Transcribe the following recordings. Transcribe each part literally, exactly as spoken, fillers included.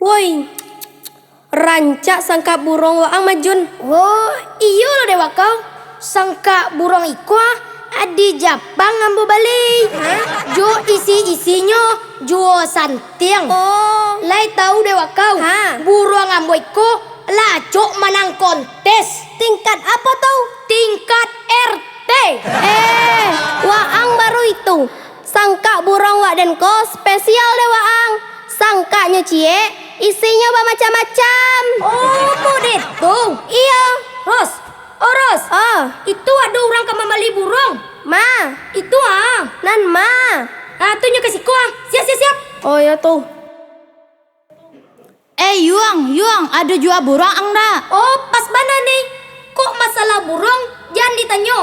Woi, rancak sangkak buruang waang, Majun. Oh, iyo lo dek wak kau. Sangkak buruang iko ah, di Japang ambo bali. Hah? Jo isi-isinyo juo santiang. Oh. Lai tahu dek wak kau? Ha. Buruang ambo iko lah acok manang kontes. Tingkat apo tu? Tingkat R T. Eh, waang baru itu. Sangkak buruang wak den ko spesial dek waang. Sangkaknyo ciek, isinyo bamacam-macam. Oh, kok dek tu? Iyo. Ros, oh Ros. Oh. Itu ado urang ka mambali buruang. Ma? Itu ah. Nan ma? Ah, tu nyo ka siko ah. Siap, siap, siap. Oh, iyo tu. Eh, Yuang, Yuang, ado jua buruang ang ndak? Oh, pas bana, Neng. Kok masalah buruang, jan ditanyo.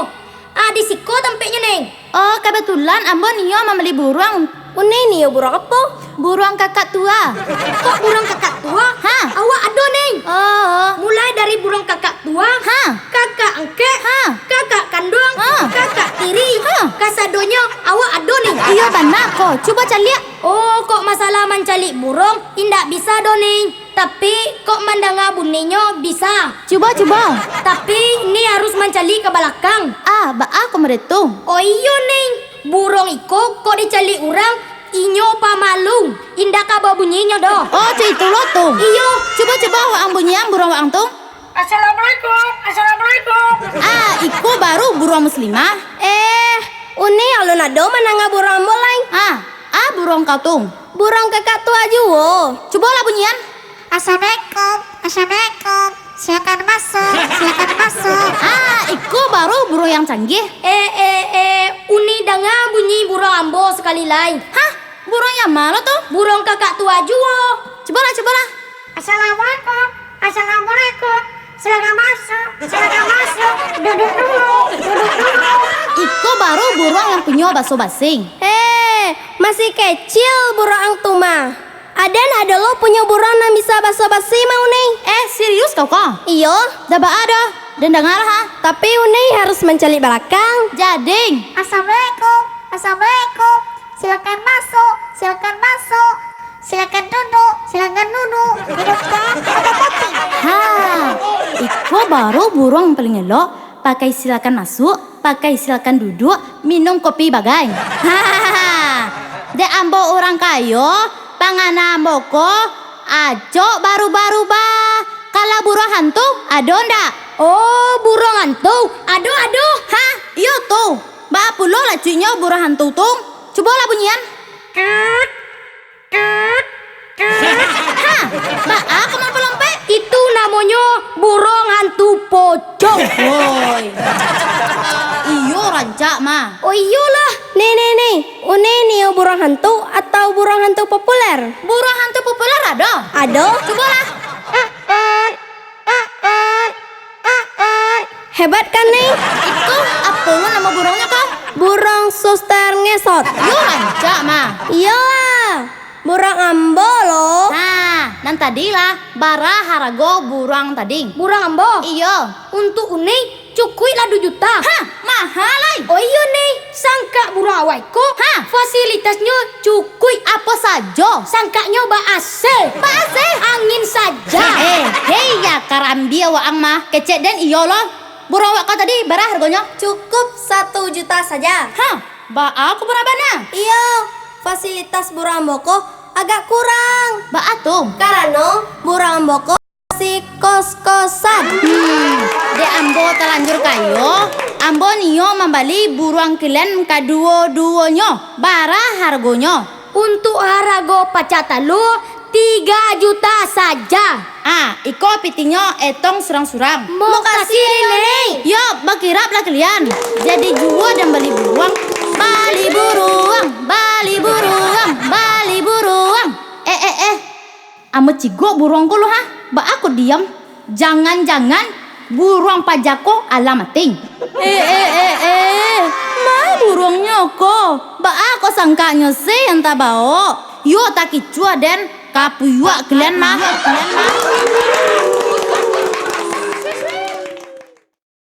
Ah, di siko tampeknyo, Neng. Oh, kabatulan ambo nio mambali buruang. Unei nio buruang apo? Buruang kakak tua. Kok buruang kakak tua? Ha. Awak ado, Neng. Oh. Mulai dari buruang kakak tua, ha, kakak angkek, ha, kakak kanduang, ha, kakak tiri, ha, kasadonyo awak ado, Neng. Iyo bana ko. Cubo caliak. Oh, kok masalah mancaliak buruang, indak bisa doh, Neng. Tapi, kok mandanga bunyinyo bisa. Cubo, cubo. Tapi, Neng harus mancaliak ka balakang. Ah, baa kok model tu? Oh iyo, Neng. Buruang iko kok dicaliak urang, inyo pamalu. Indak ka babunyinyo doh. Oh, caitu lo tu. Iyo. Cubo, cubo, waang bunyian buruang waang tu. Assalamualaikum, assalamualaikum. Ah, iko baru buruang muslimah. Eh, Unei alun ado mandanga buruang ambo lai. Ah, ah, buruang kau tu. Buruang kakak tua juo. Cubolah bunyian. Assalamualaikum, assalamualaikum. Silakan masuk, silakan masuk. Ah, iko baru buruang yang canggih. Eh, eh, eh, Unei danga bunyi buruang ambo sakali lai. Hah? Buruang yang ma lo tu? Buruang kakak tua juo. Cubolah, cubolah. Assalamualaikum. Assalamualaikum. Silakan masuk. Silakan masuk. Duduk dulu. Duduk dulu. Iko baru buruang yang punyo baso basi. Eh, masih kecil buruang ang tu mah. Aden ado lo punyo buruang nan bisa baso basi mah, Unei. Eh, serius kau ko? Iyo. Dah baa dah. Den danga lah, ha. Tapi Unei harus mancaliak balakang. Jading. Assalamualaikum. Assalamualaikum. Silakan masuk. Silakan masuk. Silakan duduk, silakan duduk. Minum teh atau kopi? Ha, iko baru buruang paling elok, pakai silakan masuk, pakai silakan duduk, minum kopi bagai. Ha, dek ambo urang kayo, pangana ambo ko acok barubah-rubah. Kalau buruang hantu, ado ndak? Oh, buruang hantu, ado, ado. Ha, iyo tu. Baa pulo lacuiknyo buruang hantu tu? Cubolah bunyian. Ha, baa kau malompek-lompek? Itu namonyo buruang hantu pocong. Woi. Iyo rancak mah. Oh iyolah. Nih, nih, nih. Unei nio buruang hantu atau buruang hantu populer? Buruang hantu populer ado? Ado. Cubolah. Hebat kan, Neng? Itu apo lo namo buruangnyo ko? Buruang suster ngesot. Yo, rancak mah. Iyolah, buruang ambo lo. Nah, nan tadi lah, bara harago buruang tadi? Buruang ambo? Iyo. Untuak Unei, cukuiklah duo juta. Hah, maha lai. Oh iyo, Neng, sangkak buruang awak ko, ha, fasilitasnyo cukuik. Apo sajo? Sangkaknyo ba-A C. Ba-A C? Angin saja. Eh, hei, ya karambia waang mah. Kecek den iyo lo. Buruang awak ko tadi, bara hargonyo? Cukup satu juta saja. Hah, baa ko murah bana? Iyo, fasilitas buruang ambo ko agak kurang. Baa tu? Karano buruang ambo ko masih kos-kosan. Hmm, dek ambo talanjur kayo, ambo nio mambali buruang kalian kaduo-duonyo. Bara hargonyo? Untuak harago pacak talua, tiga juta saja. Ah, iko pitinyo etong surang-surang. Mokasih, Neng. Yo, bakiraplah kalian. Jadi juo den bali buruang. Bali buruang, bali buruang, bali buruang. Eh, eh, eh. Ambo cigok buruang ko lo, ha? Baa ko diam? Jangan-jangan buruang paja ko alah mati. Eh, eh, eh, eh. Ma buruangnyo ko? Baa ko sangkaknyo se nan tabao? Yo takicuah den, kapuyuak kalian mah.